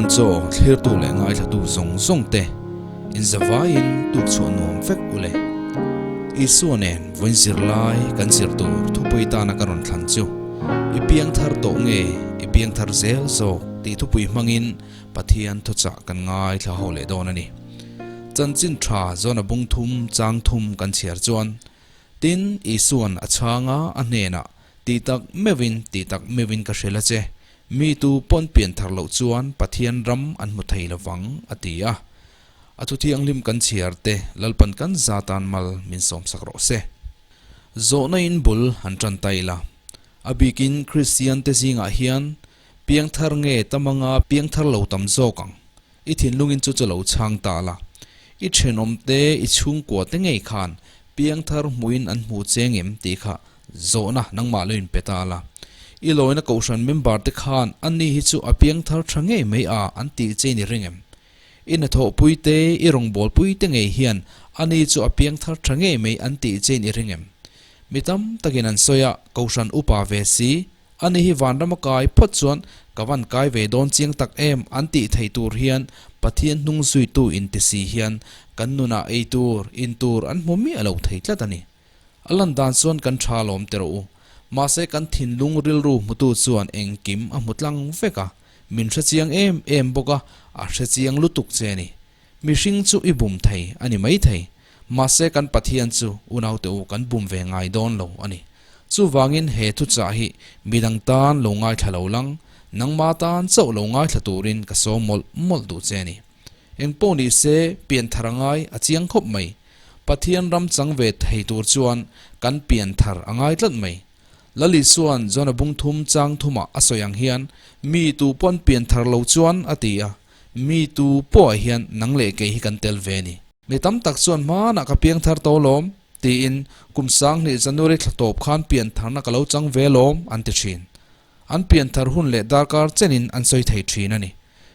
Nun chaw thlirtu leh ngaithlatu zawng zawng te inzavaiin tuk chhuah nuam vek u le. Isua nen vawiin zirlai kan zir tur thupui tana ka rawn thlan chu i piang thar tawh nge i piang thar zel zawk tih thupui hmangin Pathian thuchah kan ngaithla ho leh dawn a ni. Chanchin tha zawna bung thum chang thum kan chhiar chuan Tin, Isua'n a chhang a, a hnenah, Ti tak meuhin, ti tak meuhin ka hrilh a che, mi tu pawn pian thar loh chuan Pathian ram an hmu thei lo vang, a ti a. A thu thianghlim kan chhiar te Lalpan kan za tan mal min sawmsak rawh se. Zawhna in bul han tan ta ila. A bikin Kristian te zingah hian piangthar nge tam anga piangthar lo tam zawk ang. I thinlungin chu chu lo chhang ta la. I thenawmte, i chhungkua te ngei khan piangthar hmuhin an hmu che ngem tih kha zawhna nangmah lo inpe ta la. I lawina kohhran member te khan ani hi chu a piangthar tha ngei mai a an tih che ni ring em? I hnathawhpui te, i rawngbawlpui te ngei hian ani chu a piangthar tha ngei mai an tih che ni ring em? Mi tam takin an sawi a, kohhran upa ve si, Ani hi vanram a kai phawt chuan ka van kai ve dawn chiang tak em an tih thei tur hian Pathian hnung zuitu inti si hian kan nunah ei tur, in tur an hmu miah lo thei tlat a ni. A lan dan chuan kan tha lawm teh rawh u. Mahse kan thinlung rilru hmutu chuan engkim a hmu tlang vek a, min hre chiang em em bawk a, a hre chiang lutuk che a ni. Mihring chu i bum thei a ni maithei. Mahse kan Pathian chu unaute u kan bum ve ngai dawn lo a ni. Chuvangin he thuchah hi midang tan lo ngaithla lo lang, nangma tan chauh lo ngaithla turin ka sawm mawlh mawlh duh che a ni. Engpawh ni se pian thar a ngai a chiang khawp mai. Pathian ram chang ve thei tur chuan kan pian thar a ngai tlat mai. Lali chuan Jona bung thum chang thumah a sawi ang hian mi tu pawn pian thar lo chuan a ti a, mi tu pawhah hian nang leh kei hi kan tel ve a ni. Mi tam tak chuan hmanah ka piang thar tawh lawm, tiin kum 2000 January thla tawp khan pian tharna ka lo chang ve lawm an ti thin. An pian thar hun leh darkar chenin an sawi thei thin a ni.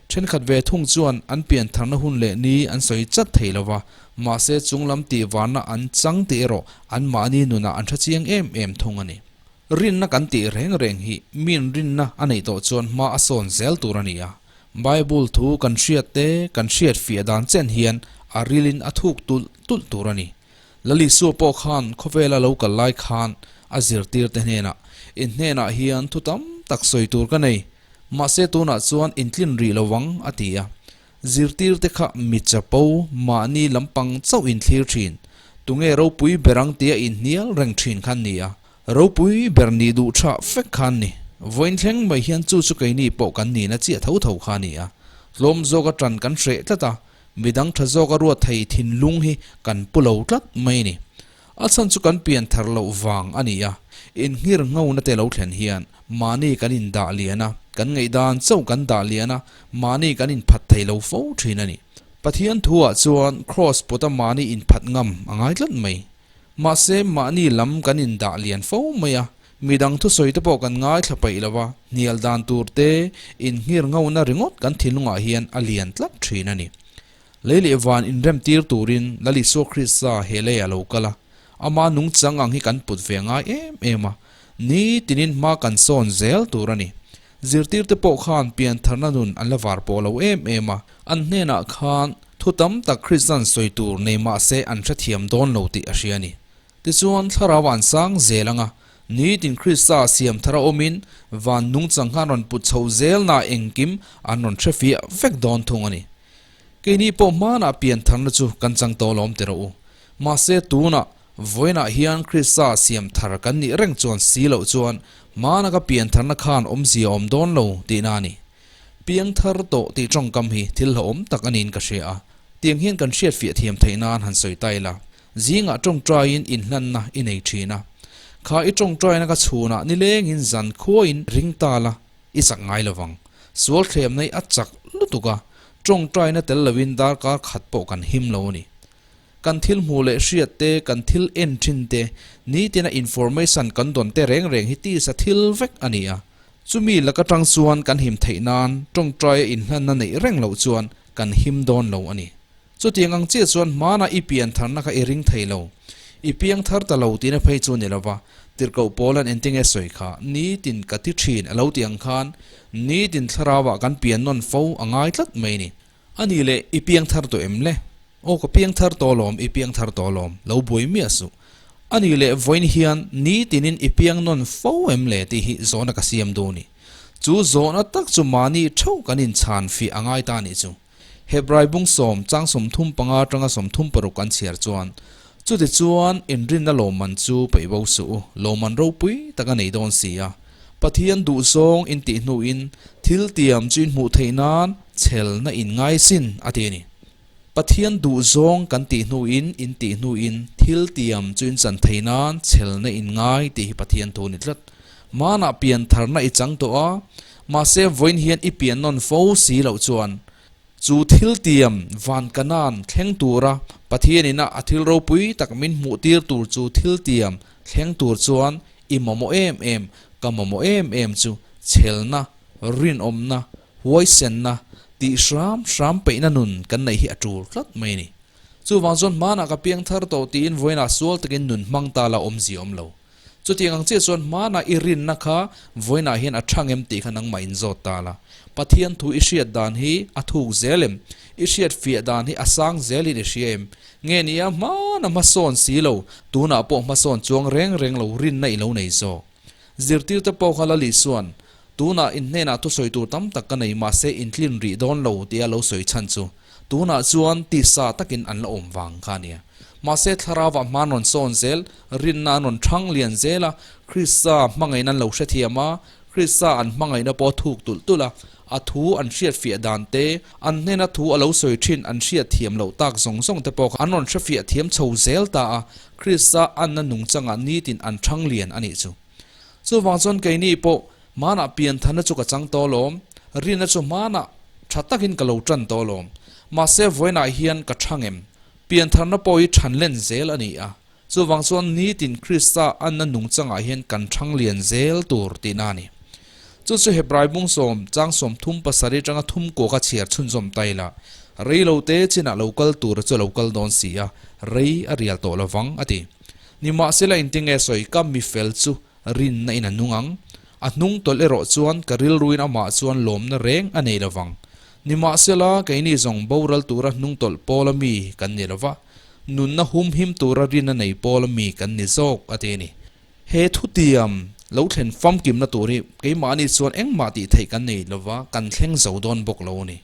Thenkhat ve thung chuan an pian tharna hun leh ni an sawi chat thei lo va, mahse chunglam tih varna an chang tih erawh anmahni nunah an hre chiang em em thung a ni. Rinna kan tih reng reng hi min rinna a neih tawh chuan hma a sawn zel tur a ni a, Bible thu kan hriat te kan hriat fiah dan chen hian a rilin a thuk tulh tulh tur a ni. Lalisua pawh khan khawvela lo kal lai khan a zirtir te hnenah, In hnenah hian thu tam tak sawi tur ka nei, mahse tunah chuan intlin rih lo vang, a ti a. Zirtir te kha mi chapo, mahni lampang chauh inthlir thin, tunge ropui ber ang tia inhnial reng thin khan ni a. Ropui ber nih duh tha fek kha an ni. Vawiin thleng mai hian chu chu keini pawh kan nihna chiah tho tho kha a ni a. Tlawm zawka tan kan hreh tlat a, midang tha zawka ruat thei thinlung hi kan pu lo tlat mai a ni. A chhan chu kan pian thar loh vang a ni a, inhngir ngona te lo thlen hian mahni kan indah lian a, kan ngaihdan chauh kan dah lian a, mahni kan inphat thei lo fo thin a ni. Pathian thuah chuan Kraws pawta mahni inphat ngam a ngai tlat mai. Mahse, mahni lam kan indah lian fo mai a, midang thusawi te pawh kan ngaithla paih lo va, hnial dan tur te inhngir ngona ringawt kan thinlungah hian a lian tlat thin a ni. Lei leh van inremtir turin Lal Isua Krista he lei a lo kal a, ama nungchang ang hi kan put ve ngai em em a, nitinin hma kan sawn zel tur a ni. Zirtirte pawh khan piantharna nun an la var pawh lo em em a, an hnenah khan thu tam tak Kristian sawi tur nei mah se an hrethiam dawn lo tih a hria a ni. Tichuan thlarau an sang zel ang a, nitin Krista siam thar a awmin van nungchang khan rawn put chho zel na engkim an rawn hrefiah vek dawn thung a ni. Keini pawh hmanah piantharna chu kan chang tawh lawm ti rawh u. Mahse tunah Vawiinah hian Krista siam thar kan nih reng chuan si loh chuan hmana ka pian tharna khan awmzia awm dawn lo tihna a ni. Piang thar tawh tih tawngkam hi thil hlauhawm tak a niin ka hria a, tiang hian kan hriatfiah thiam theih nan han sawi ta ila, zingah tawngtaiin inhlanna i nei thin a, kha i tawngtaina ka chhunah nilengin zan khuain ring ta la, i chak ngai lovang. Sual thlemna hi a chak lutuk a, tawngtaina tel loin darkar khat pawh kan him lo a ni. Kan thil hmuh leh hriat te, kan thil en thin te, nitina information kan dawn te reng reng hi tisa thil vek a ni a. Chumi lak atang chuan kan him theih nan tawngtaia inhlanna neih reng loh chuan kan him dawn lo a ni. Chutiang ang chiah chuan hmana i pian tharna kha i ring thei lo. I piang thar ta lo tihna phei chu ni lova. Tirhkoh Paula'n engtinge sawi kha, Nitin ka ti thin a lo ti ang khan, nitin thlarauah kan pian nawn fo a ngai tlat mai ni. A nih leh, i piang thar tawh em le? Aw ka piang thar tawh alawm, i piang thar tawh alawm, lo buai miah suh. A nih leh, vawiin hian nitinin i piang nawn fo em le tih hi zawhna ka siam duh ni. Chu zawhna tak chu mahni theuh kan inchhan fiah a ngai ta nih chu. Hebrai bung sawm chang 35 atanga 36 an chhiar chuan, Chuti chuan inrinna lawmman chu peih bo suh u, lawmman ropui tak a nei dawn si a. Pathian duhzawng in tih hnuin thil tiam chu in hmuh theih nan chhelna in ngai sin, a ti a ni. Pathian duhzawng kan tih hnuin in tih hnuin thil tiam chu in chan theih nan chhelna in ngai tih hi Pathian thu a ni tlat. Hmanah pian tharna i chang tawh a, mahse vawiin hian i pian nawn fo si loh chuan chu thil tiam van kanan thleng tura Pathian ina a thil ropui tak min hmuh tir tur chu thil tiam thleng tur chuan i mamawh em em, ka mamawh em em chu chhelna, rinawmna, huaisenna tih hram hram peihna nun kan neih hi a tul tlat mai a ni. Chuvang chuan hmanah ka piang thar tawh tiin vawiinah sual takin nun hmang ta la awmzia awm lo. Chutiang ang chiah chuan hmanah i rinna kha vawiinah hian a thang em tih kha nangmah in zawt ta la. Pathian thu i hriat dan hi a thuk zel em? I hriat fiah dan hi a sang zelin i hria em? Nge nia hmana hmasawn si lo, tunah pawh hmasawn chuang reng reng lo rinna i lo nei zawk. Zirtirte pawh kha Lali chuan, Tunah in hnenah thusawi tur tam tak ka nei mahse in tlin rih dawn lo tia lo sawi chhan chu tunah chuan tisa takin an la awm vang kha a nia. Mahse thlarauah hma an rawn sawn zel, rinna an rawn thang lian zel a, Krista hmangaihna an lo hrethiam a, Krista an hmangaihna pawh a thuk tulh tulh a, a thu an hriatfiah dan te, an hnena thu a lo sawi thin an hriatthiam loh tak zawng zawng te pawh kha an rawn hrefiah thiam chho zel ta a, Krista anna nungchangah nitin an thang lian a nih chu. Chuvang chuan keini pawh hmanah pianthanna chu ka chang tawh alawm, rinna chu hmanah tha takin ka lo tan tawh alawm. Mahse vawiinah hian ka thang em? Piantharna pawh hi than len zel a ni a, chuvang chuan nitin Krista anna nungchangah hian kan thang lian zel tur tihna a ni. Chu chu Hebrai bung sawm chang 37 atanga thum kuak a chhiar chhunzawm ta ila, rei lo te chinah lo kal tur chu a lo kal dawn si a, rei a rial tawh lovang a ti. Nimahsela intinge sawi ka mi fel chu rinna in a nung ang. A hnung tawlh erawh chuan ka rilruin amah chuan lawmna reng a nei lovang. Nimahsela keini zawng boral tura hnung tawlh pawla mi kan ni lova, nunna humhim tura rinna nei pawla mi kan ni zawk a ti a ni. He thutiam lo thlen famkimna tur hi keimahni chuan engmah tih theih kan nei lova, kan thleng zo dawn bawk lo a ni.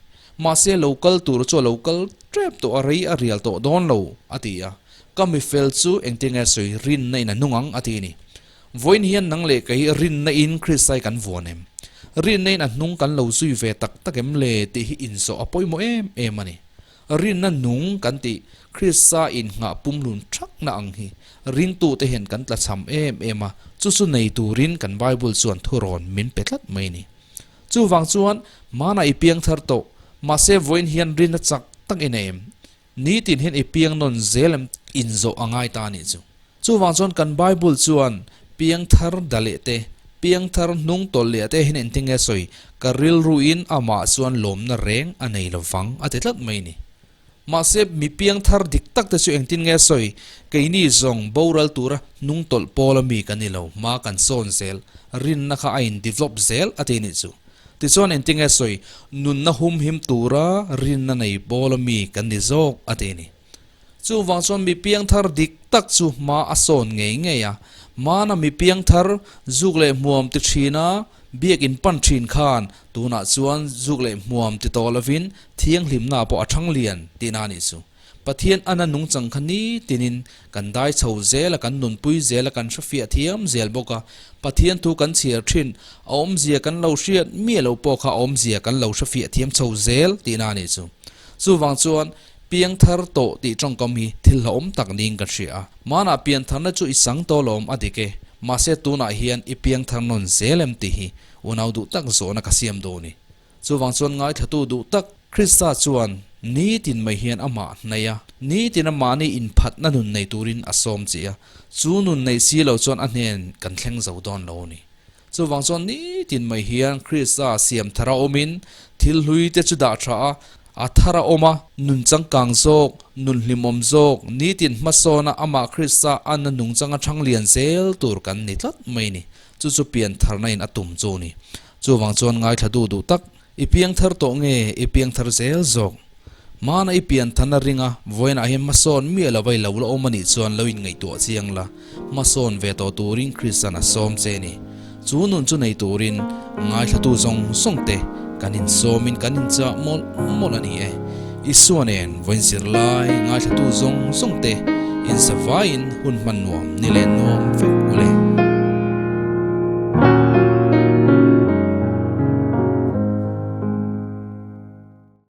Mahse lo kal tur chu a lo kal tep tawh a, rei a rial tawh dawn lo a ti a. Ka mi fel chu engtinge sawi rinna in a nung ang a ti a ni. Vawiin hian nang leh kei rinna in Kristai kan vuan em? Rinna in a hnung kan lo zui ve tak tak em le tih hi inzawh a pawimawh em em a ni. Rinna nung kan tih Krista in nghah pumhlun thakna ang hi ringtute hian kan tlachham em em a, chu chu nei turin kan Bible chuan thurawn min pe tlat mai a ni. Chuvang chuan hmanah i piang thar tawh, mahse vawiin hian rinna chak tak i nei em? Nitin hian i piang nawn zel em inzawh a ngai ta a nih chu. Chuvang chuan kan Bible chuan piang thar da leh te, piang thar hnung tawlh leh te hian engtin nge sawi, ka rilruin amah chuan lawmna reng a nei lovang a ti tlat mai a ni. Mahse mi piang thar dik tak te chu engtin nge sawi, keini zawng boral tura hnung tawlh pawl a mi kan ni lo, hma kan sawn zel, rinna kha a in develop zel a ti a nih chu. Tichuan engtinge sawi, nunna humhim tura rinna nei pawl a mi kan ni zawk a ti a ni. Chuvang chuan mi piangthar dik tak chu hma a sawn ngei ngei a, hmana mi piangthar zuk leh hmuam ti thina biak in pan thin khan tunah chuan zuk leh hmuam ti tawh lovin thianghlimna pawh a thang lian tihna a nih chu. Pathian ana nungchang kha nitinin kan dai chho zel a, kan nunpui zel a, kan hrefiah thiam zel bawk a. Pathian thu kan chhiar thin, a awmzia kan lo hriat miah lo pawh kha a awmzia kan lo hrefiah thiam chho zel tihna a nih chu. Chuvang chuan piangthar tawh tih tawngkam hi thil hlauhawm tak niin ka hria a. Hmanah piantharna chu i sang tawh lawm a dik e, mahse tunah hian i piangthar nawn zel em tih hi unau duh tak zawhna ka siam dawn i. Chuvang chuan ngaithlatu duh tak Krista chuan nitin mai hian amah hnaih a, nitin amahni inphatna nun nei turin a sawm chi a, chu nun nei si lo chuan a hnen kan thleng zo dawn lo a ni. Chuvang chuan nitin mai hian Krista siam thara awmin thil hlui te chu dah tha a, A thar a awm a, nun changkang zawk, nun hlimawm zawk, nitin hmasawna amah Krista anna nungchanga thang lian zel tur kan ni tlat mai ni. Chu chu pian tharna in a tum chu ni. Chuvang chuan ngaithla duh duh tak, i piang thar tawh nge i piang thar zel zawk? Hmana i pian than a ring a, vawiinah hian hmasawn miah lo vai lo la awm a nih chuan lo inngaihtuah chiang la, hmasawn ve tawh turin Krista'n a sawm che ni. Chu nun chu nei turin ngaithlatu zawng zawng te kan insawmin kan inchah mawlh mawlh a ni e. Isua nen vawiin zirlai ngaithlatu zawng zawng te inzavaiin hun hman nuam ni leh nuam vek.